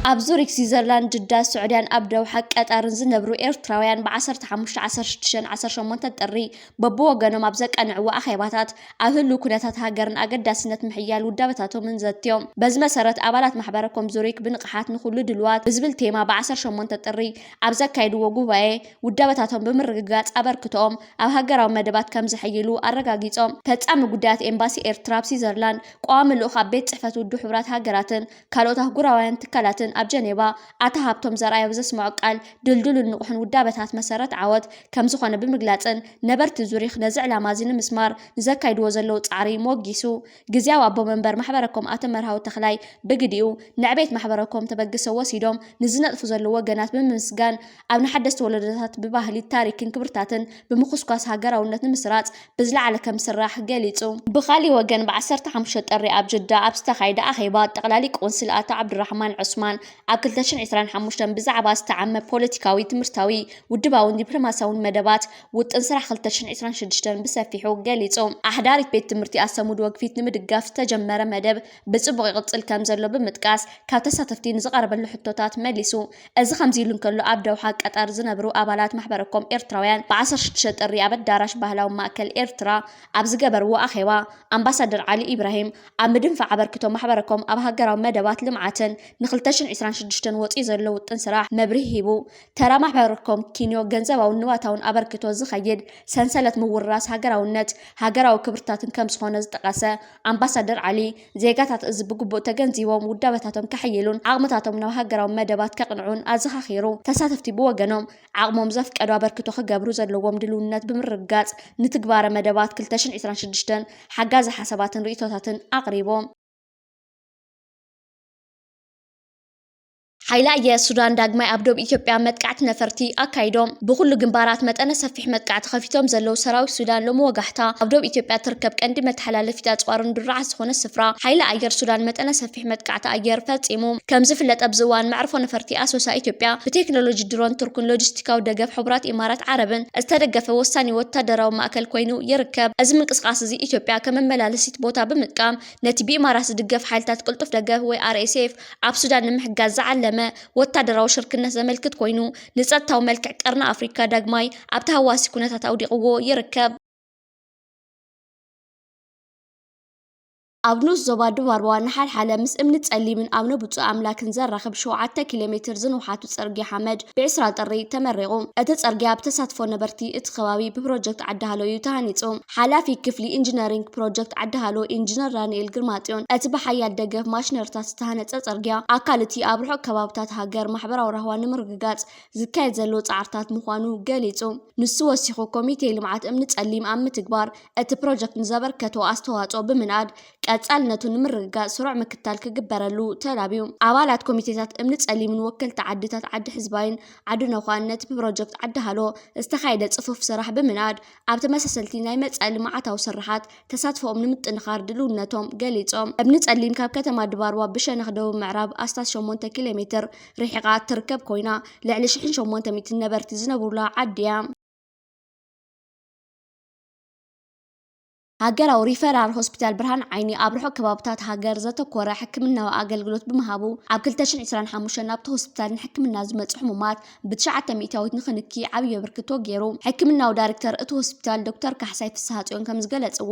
ኣብ ዙሪክ ስዊዘርላንድ፣ ጅዳ፣ ስዑድያን ኣብ ደውሓ ቀጠርን ዝነብሩ ኤርትራውያን ብ ዓሰርተ ሓሙሽተ፣ ዓሰርተ ሽዱሽተ፣ ዓሰርተ ሸሞንተ ጥሪ በብወገኖም ኣብ ዘቀንዕዎ ኣኼባታት ኣብ ህሉው ኩነታት ሃገርን ኣገዳስነት ምሕያል ውዳበታቶምን ዘትዮም። በዚ መሰረት ኣባላት ማሕበረ ኮም ዙሪክ ብንቕሓት ንኹሉ ድልዋት ብዝብል ቴማ ብ ዓሰርተ ሸሞንተ ጥሪ ኣብ ዘካየድዎ ጉባኤ ውዳበታቶም ብምርግጋጽ ኣበርክቶኦም ኣብ ሃገራዊ መደባት ከም ዘሐይሉ ኣረጋጊጾም። ፈጻሚ ጉዳያት ኤምባሲ ኤርትራ ኣብ ስዊዘርላንድ፣ ቀዋሚ ልኡኽ ኣብ ቤት ጽሕፈት ውድብ ሕቡራት ሃገራትን ካልኦት ኣህጉራውያን ትካላትን ኣብ ጀኔቫ ኣቶ ሃብቶም ዘርኣይ ኣብ ዘስምዖ ቃል፣ ድልዱልን ንቑሕን ውዳበታት መሰረት ዓወት ከም ዝኾነ ብምግላጽን፣ ነበርቲ ዙሪክ ነዚ ዕላማ እዚ ንምስማር ንዘካይድዎ ዘለዉ ጻዕሪ ሞጊሱ። ግዝያዊ ኣቦ መንበር ማሕበረ ኮም ኣቶ መርሃዊ ተኽላይ ብግዲኡ፣ ንዕቤት ማሕበረ ኮም ተበግሶ ወሲዶም ንዝነጥፉ ዘለዉ ወገናት ብምምስጋን፣ ኣብ ንሓደስቲ ወለዶታት ብባህሊ፣ ታሪክን ክብርታትን ብምኹስኳስ ሃገራውነት ንምስራጽ ብዝለዓለ ከም ዝስራሕ ገሊጹ። ብኻሊእ ወገን፣ ብ ዓሰርተ ሓሙሽተ ጥሪ ኣብ ጅዳ ኣብ ዝተኻየደ ኣኼባ፣ ጠቕላሊ ቆንስል ኣቶ ዓብዱራሕማን ዑስማን ኣብ ክልተ ሽሕን ዕስራን ሓሙሽተን ብዛዕባ ዝተዓመ ፖለቲካዊ፣ ትምህርታዊ፣ ውድባውን ዲፕሎማሲያውን መደባት ውጥን ስራሕ ክልተ ሽሕን ዕስራን ሽዱሽተን ብሰፊሑ ገሊጹ። ኣሕዳሪት ቤት ትምህርቲ ኣሰሙድ ወግፊት ንምድጋፍ ዝተጀመረ መደብ ብጽቡቕ ይቕጽል ከም ዘሎ ብምጥቃስ፣ ካብ ተሳተፍቲ ንዝቐረበሉ ሕቶታት መሊሱ። እዚ ከምዚ ኢሉ እንከሎ፣ ኣብ ደውሓ ቀጠር ዝነብሩ ኣባላት ማሕበረ ኮም ኤርትራውያን ብ ዓሰርተ ሽዱሽተ ጥሪ ኣብ ኣዳራሽ ባህላዊ ማእከል ኤርትራ ኣብ ዝገበርዎ ኣኼባ፣ ኣምባሳደር ዓሊ ኢብራሂም ኣብ ምድንፋዕ ኣበርክቶ ማሕበረ ኮም ኣብ ሃገራዊ መደባት ልምዓትን ን ክልተ ሽሕን ዕስራን ሽዱሽተን ወጺኡ ዘሎ ውጥን ስራሕ መብርሂ ሂቡ። ተራ ማሕበረ ኮም ኪንዮ ገንዘባውን ንዋታውን ኣበርክቶ ዝኸይድ ሰንሰለት ምውርራስ ሃገራውነት፣ ሃገራዊ ክብርታትን ከም ዝኾነ ዝጠቐሰ ኣምባሳደር ዓሊ፣ ዜጋታት እዚ ብግቡእ ተገንዚቦም ውዳበታቶም ከሐይሉን ዓቕምታቶም ናብ ሃገራዊ መደባት ከቕንዑን ኣዘኻኺሩ። ተሳተፍቲ ብወገኖም፣ ዓቕሞም ዘፍቀዶ ኣበርክቶ ክገብሩ ዘለዎም ድልውነት ብምርግጋጽ፣ ንትግባረ መደባት ክልተ ሽሕን ዕስራን ሽዱሽተን ሓጋዚ ሓሳባትን ርእይቶታትን ኣቕሪቦም። ሓይሊ ኣየር ሱዳን ዳግማይ ኣብ ዶብ ኢትዮጵያ መጥቃዕቲ ነፈርቲ ኣካይዶም። ብኹሉ ግንባራት መጠነ ሰፊሕ መጥቃዕቲ ከፊቶም ዘለዉ ሰራዊት ሱዳን፣ ሎሚ ወጋሕታ ኣብ ዶብ ኢትዮጵያ ትርከብ ቀንዲ መተሓላለፊት ኣጽዋርን ድሩዓት ዝኾነ ስፍራ፣ ሓይሊ ኣየር ሱዳን መጠነ ሰፊሕ መጥቃዕቲ ኣየር ፈጺሙ። ከም ዝፍለጥ፣ ኣብዚ እዋን መዕርፎ ነፈርቲ ኣሶሳ ኢትዮጵያ ብቴክኖሎጂ ድሮን ቱርክን ሎጂስቲካዊ ደገፍ ሕቡራት ኢማራት ዓረብን ዝተደገፈ ወሳኒ ወታደራዊ ማእከል ኮይኑ ይርከብ። እዚ ምንቅስቓስ እዚ፣ ኢትዮጵያ ከም መመላለሲት ቦታ ብምጥቃም፣ ነቲ ብኢማራት ዝድገፍ ሓይልታት ቅልጡፍ ደገፍ ወይ ኣር ኤስ ኤፍ ኣብ ሱዳን ንምሕጋዝ ዝዓለመ ወታደራዊ ሽርክነት ዘመልክት ኮይኑ፣ ንጸጥታዊ መልክዕ ቀርኒ ኣፍሪካ ዳግማይ ኣብ ተሃዋሲ ኩነታት ኣውዲቕዎ ይርከብ። ኣብ ንኡስ ዞባ ድባርዋ ንሓልሓለ ምስ እምኒ ጸሊምን ኣብ ነብጹ ኣምላክን ዘራኽብ ሸውዓተ ኪሎ ሜትር ዝንውሓቱ ጽርግያ ሓመድ ብ ዕስራ ጥሪ ተመሪቑ። እቲ ጽርግያ ብተሳትፎ ነበርቲ እቲ ከባቢ ብፕሮጀክት ዓዲ ሃሎ እዩ ተሃኒጹ። ሓላፊ ክፍሊ ኢንጂነሪንግ ፕሮጀክት ዓዲ ሃሎ ኢንጂነር ዳንኤል ግርማጽዮን፣ እቲ ብሓያል ደገፍ ማሽነሪታት ዝተሃነጸ ጽርግያ ኣካል እቲ ኣብ ርሑቕ ከባብታት ሃገር ማሕበራዊ ራህዋ ንምርግጋጽ ዝካየድ ዘሎ ጻዕርታት ምዃኑ ገሊጹ። ንሱ ወሲኹ፣ ኮሚቴ ልምዓት እምኒ ጸሊም ኣብ ምትግባር እቲ ፕሮጀክት ንዘበርከቶ ኣስተዋጽኦ ብምንኣድ፣ ቀጻልነቱ ንምርግጋጽ ስሩዕ ምክትታል ክግበረሉ ተላብዩ። ኣባላት ኮሚቴታት እምኒ ጸሊምን ወከልቲ ዓድታት ዓዲ ሕዝባይን ዓዲ ነዃን ነቲ ብፕሮጀክት ዓዲ ሃሎ ዝተኻየደ ጽፉፍ ስራሕ ብምንኣድ፣ ኣብ ተመሳሰልቲ ናይ መጻኢ ልምዓታዊ ስርሓት ተሳትፎኦም ንምጥንኻር ድልውነቶም ገሊጾም። እምኒ ጸሊም ካብ ከተማ ድባርዋ ብሸነኽ ደቡብ ምዕራብ ኣስታት ሸሞንተ ኪሎ ሜትር ርሒቓ እትርከብ ኮይና፣ ልዕሊ ሽሕን ሸሞንተ ሚእትን ነበርቲ ዝነብሩላ ዓዲ እያ። ሃገራዊ ሪፈራል ሆስፒታል ብርሃን ዓይኒ ኣብ ርሑቕ ከባብታት ሃገር ዘተኮረ ሕክምናዊ ኣገልግሎት ብምሃቡ፣ ኣብ ክልተ ሽሕን ዕስራን ሓሙሽተን ናብቲ ሆስፒታል ንሕክምና ዝመጹ ሕሙማት ብትሽዓተ ሚእታዊት ንኽንኪ ዓብዪ ኣበርክቶ ገይሩ። ሕክምናዊ ዳይሬክተር እቲ ሆስፒታል ዶክተር ካሕሳይ ፍስሃጽዮን ከም ዝገለጽዎ፣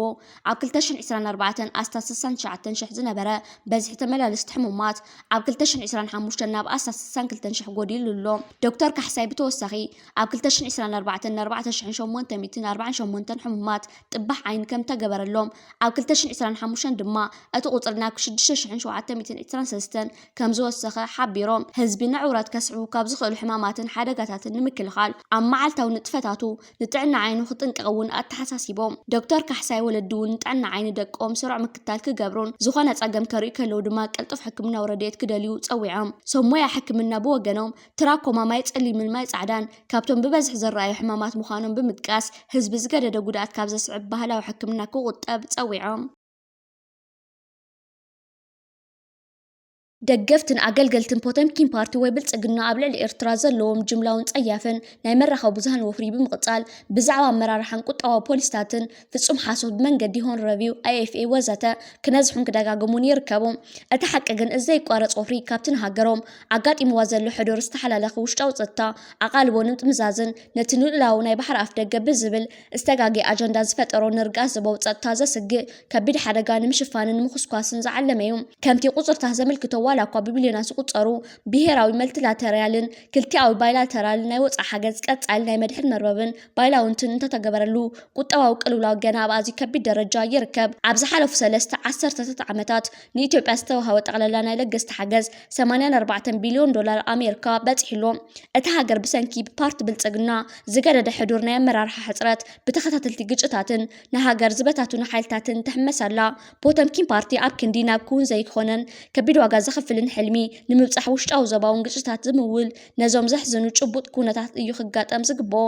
ኣብ ክልተ ሽሕን ዕስራን ኣርባዕተን ኣስታት ስሳን ትሽዓተን ሽሕ ዝነበረ በዝሒ ተመላለስቲ ሕሙማት፣ ኣብ ክልተ ሽሕን ዕስራን ሓሙሽተን ናብ ኣስታት ስሳን ክልተን ሽሕ ጎዲሉ ኣሎ። ዶክተር ካሕሳይ ብተወሳኺ፣ ኣብ ክልተ ሽሕን ዕስራን ኣርባዕተን ን ኣርባዕተ ሽሕን ሸሞንተ ሚእትን ኣርባዓን ሸሞንተን ሕሙማት ጥባሕ ዓይኒ ከም ተገበረሎም፣ ኣብ ክልተ ሽሕን ዕስራን ሓሙሽተን ድማ እቲ ቁጽሪ ናብ ሽዱሽተ ሽሕን ሸውዓተ ሚእትን ዕስራን ሰለስተን ከም ዝወሰኸ ሓቢሮም። ህዝቢ ንዕውራት ከስዕቡ ካብ ዝኽእሉ ሕማማትን ሓደጋታትን ንምክልኻል፣ ኣብ መዓልታዊ ንጥፈታቱ ንጥዕና ዓይኑ ክጥንቀቕ እውን ኣተሓሳሲቦም። ዶክተር ካሕሳይ፣ ወለዲ እውን ንጥዕና ዓይኒ ደቆም ስሩዕ ምክትታል ክገብሩን፣ ዝኾነ ጸገም ከርእዩ ከለዉ ድማ ቅልጡፍ ሕክምናዊ ረድኤት ክደልዩ ጸዊዖም። ሰብ ሞያ ሕክምና ብወገኖም፣ ትራኮማ፣ ማይ ጸሊምን ማይ ጻዕዳን ካብቶም ብበዝሒ ዝረኣዩ ሕማማት ምዃኖም ብምጥቃስ፣ ህዝቢ ዝገደደ ጉድኣት ካብ ዘስዕብ ባህላዊ ሕክምና ክቑጠብ ጸዊዖም። ደገፍትን ኣገልገልትን ፖተምኪን ፓርቲ ወይ ብልጽግና ኣብ ልዕሊ ኤርትራ ዘለዎም ጅምላውን ጸያፍን ናይ መራኸቢ ብዙሃን ወፍሪ ብምቕጻል፣ ብዛዕባ ኣመራርሓን ቁጠባዊ ፖሊሲታትን ፍጹም ሓሶት ብመንገዲ ሆርን ረቪው፣ ኣይ ኤፍ ኤ ወዘተ ክነዝሑን ክደጋግሙን ይርከቡ። እቲ ሓቂ ግን፣ እዚ ዘይቋረጽ ወፍሪ ካብቲ ንሃገሮም ኣጋጢምዋ ዘሎ ሕዱር ዝተሓላለኸ ውሽጣዊ ጸጥታ ኣቓልቦ ንምጥምዛዝን ነቲ ንልኡላዊ ናይ ባሕሪ ኣፍደገ ብዝብል ዝተጋግየ ኣጀንዳ ዝፈጠሮ ንርግኣት ዞባዊ ጸጥታ ዘስግእ ከቢድ ሓደጋ ንምሽፋንን ንምኹስኳስን ዝዓለመ እዩ። ከምቲ ቁጽርታት ዘመልክቶ፣ ዋላ እኳ ብቢልዮናት ዝቑጸሩ ብሄራዊ መልቲላተራልን ክልቲኣዊ ባይላተራልን ናይ ወጻኢ ሓገዝ፣ ቀጻሊ ናይ መድሕን መርበብን ባይላውንትን እንተተገበረሉ፣ ቁጠባዊ ቅልውላው ገና ኣብ ኣዝዩ ከቢድ ደረጃ ይርከብ። ኣብ ዝሓለፉ ሰለስተ ዓሰርተታት ዓመታት ንኢትዮጵያ ዝተዋህበ ጠቕላላ ናይ ለገስቲ ሓገዝ ሰማንያን ኣርባዕተን ቢልዮን ዶላር ኣሜሪካ በጺሑ ኣሎ። እታ ሃገር ብሰንኪ ብፓርቲ ብልጽግና ዝገደደ ሕዱር ናይ ኣመራርሓ ሕጽረት፣ ብተኸታተልቲ ግጭታትን ንሃገር ዝበታትኑ ሓይልታትን ትሕመስ ኣላ። ፖተምኪን ፓርቲ ኣብ ክንዲ ናብ ክውን ዘይኮነን ከቢድ ዋጋ ዘኽፍልን ሕልሚ ንምብጻሕ ውሽጣዊ ዞባውን ግጭታት ዝምውል፣ ነዞም ዘሕዝኑ ጭቡጥ ኩነታት እዩ ክጋጠም ዝግብኦ።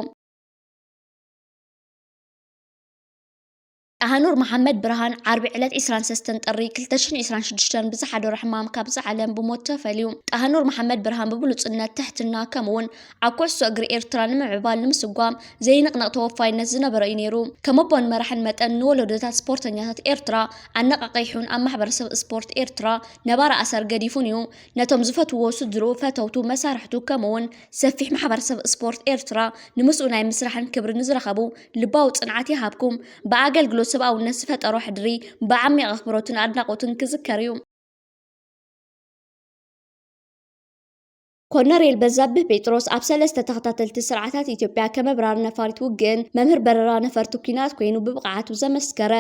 ጣሃኑር መሓመድ ብርሃን ዓርቢ ዕለት ዕስራን ሰለስተን ጥሪ ክልተ ሽሕን ዕስራን ሽዱሽተን ብዝሓደሮ ሕማም ካብዚ ዓለም ብሞት ተፈልዩ። ጣሃኑር መሓመድ ብርሃን ብብሉጽነት፣ ትሕትና፣ ከምኡውን ኣብ ኩዕሶ እግሪ ኤርትራ ንምዕባል ንምስጓም ዘይንቕነቕ ተወፋይነት ዝነበሮ እዩ ነይሩ። ከም ኣቦን መራሕን መጠን፣ ንወለዶታት ስፖርተኛታት ኤርትራ ኣነቓቒሑን ኣብ ማሕበረሰብ ስፖርት ኤርትራ ነባሪ ኣሰር ገዲፉን እዩ። ነቶም ዝፈትውዎ ስድርኡ፣ ፈተውቱ፣ መሳርሕቱ፣ ከምኡውን ሰፊሕ ማሕበረሰብ ስፖርት ኤርትራ ንምስኡ ናይ ምስራሕን ክብሪ ንዝረኸቡ ልባዊ ጽንዓት ይሃብኩም። ብኣገልግሎት ሰብኣውነት ዝፈጠሮ ሕድሪ ብዓሚቕ ኣኽብሮትን ኣድናቖትን ክዝከር እዩ። ኮነሬል በዛብህ ጴጥሮስ ኣብ ሰለስተ ተኸታተልቲ ስርዓታት ኢትዮጵያ ከም ኣብራሪ ነፋሪት ውግእን መምህር በረራ ነፈርቲ ኲናት ኮይኑ ብብቕዓቱ ዘመስከረ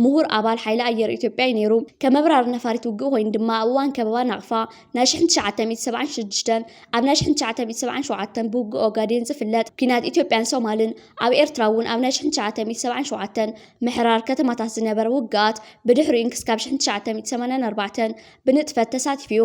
ምሁር ኣባል ሓይሊ ኣየር ኢትዮጵያ እዩ ነይሩ። ከም ኣብራሪ ነፋሪት ውግእ ኮይኑ ድማ ኣብ እዋን ከበባ ናቕፋ ናይ ሽሕን ትሽዓተ ሚእቲ ሰብዓን ሽዱሽተን፣ ኣብ ናይ ሽሕን ትሽዓተ ሚእቲ ሰብዓን ሸውዓተን ብውግእ ኦጋዴን ዝፍለጥ፣ ኲናት ኢትዮጵያን ሶማልን ኣብ ኤርትራ እውን ኣብ ናይ ሽሕን ትሽዓተ ሚእቲ ሰብዓን ሸውዓተን ምሕራር ከተማታት ዝነበረ ውግኣት፣ ብድሕሪኡን ክስካብ ሽሕን ትሽዓተ ሚእቲ ሰማንያን ኣርባዕተን ብንጥፈት ተሳቲፉ እዩ።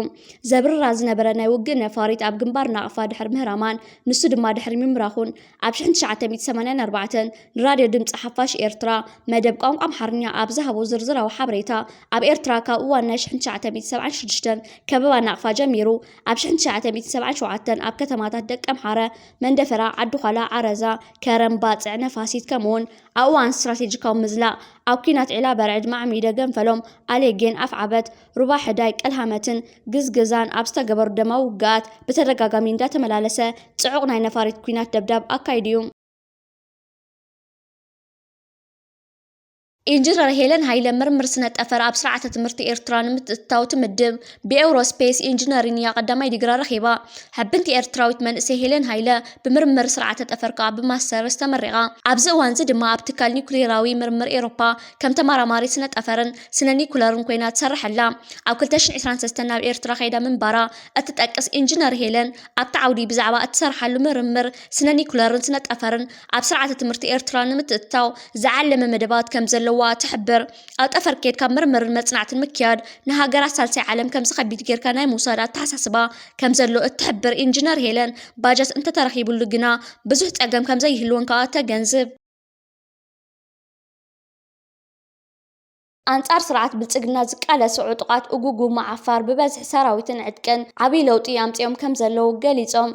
ዘብርራ ዝነበረ ናይ ውግእ ነፋሪት ኣብ ግንባር ናቕፋ ድሕሪ ምህራማን፣ ንሱ ድማ ድሕሪ ምምራኹን፣ ኣብ ሽሕን ትሽዓተ ሚእቲ ሰማንያን ኣርባዕተን ንራድዮ ድምጺ ሓፋሽ ኤርትራ መደብ ቋንቋ ኣምሓርኛ ኣብ ዝሃቦ ዝርዝራዊ ሓበሬታ፣ ኣብ ኤርትራ ካብ እዋን ናይ ሽሕን ትሽዓተ ሚእቲ ሰብዓን ሽዱሽተን ከበባ ናቕፋ ጀሚሩ፣ ኣብ ሽሕን ትሽዓተ ሚእቲ ሰብዓን ሸውዓተን ኣብ ከተማታት ደቀምሓረ፣ መንደፈራ፣ ዓዲዃላ፣ ዓረዛ፣ ከረን፣ ባጽዕ፣ ነፋሲት፣ ከምኡውን ኣብ እዋን ስትራቴጂካዊ ምዝላቕ ኣብ ኲናት ዒላ በርዕድ፣ ማዕሚደ፣ ገንፈሎም፣ ኣሌጌን፣ ኣፍዓበት፣ ሩባ ሕዳይ፣ ቀልሃመትን ግዝግዛን ኣብ ዝተገበሩ ደማዊ ውግኣት ብተደጋጋሚ እንዳተመላለሰ ጽዑቕ ናይ ነፋሪት ኲናት ደብዳብ ኣካይዱ እዩ። ኢንጂነር ሄለን ሃይለ ምርምር ስነ ጠፈር ኣብ ስርዓተ ትምህርቲ ኤርትራ ንምትእትታው ትምድብ። ብኤውሮስፔስ ኢንጂነሪን እያ ቀዳማይ ዲግራ ረኺባ። ሕብንቲ ኤርትራዊት መንእሰይ ሄለን ሃይለ ብምርምር ስርዓተ ጠፈር ከኣ ብማስተርስ ተመሪቓ። ኣብዚ እዋንዚ ድማ ኣብ ትካል ኒኩሌራዊ ምርምር ኤውሮፓ ከም ተመራማሪ ስነ ጠፈርን ስነ ኒኩለርን ኮይና ትሰርሕ ኣላ። ኣብ ክልተ ሽሕን ዕስራን ሰለስተን ናብ ኤርትራ ከይዳ ምንባራ እትጠቅስ ኢንጂነር ሄለን፣ ኣብቲ ዓውዲ ብዛዕባ እትሰርሓሉ ምርምር ስነ ኒኩለርን ስነ ጠፈርን ኣብ ስርዓተ ትምህርቲ ኤርትራ ንምትእትታው ዝዓለመ መደባት ከም ዘለዋ ትሕብር። ኣብ ጠፈር ኬድካ ምርምርን መጽናዕትን ምክያድ ንሃገራት ሳልሳይ ዓለም ከምዚ ከቢድ ጌርካ ናይ ምውሳድ ኣተሓሳስባ ከም ዘሎ እትሕብር ኢንጂነር ሄለን፣ ባጀት እንተተረኺቡሉ ግና ብዙሕ ጸገም ከም ዘይህልወን ከኣ ተገንዝብ። ኣንጻር ስርዓት ብልጽግና ዝቃለሱ ዕጡቓት እጉጉ መዓፋር ብበዝሒ ሰራዊትን ዕጥቅን ዓብዪ ለውጢ ኣምጺኦም ከም ዘለዉ ገሊጾም።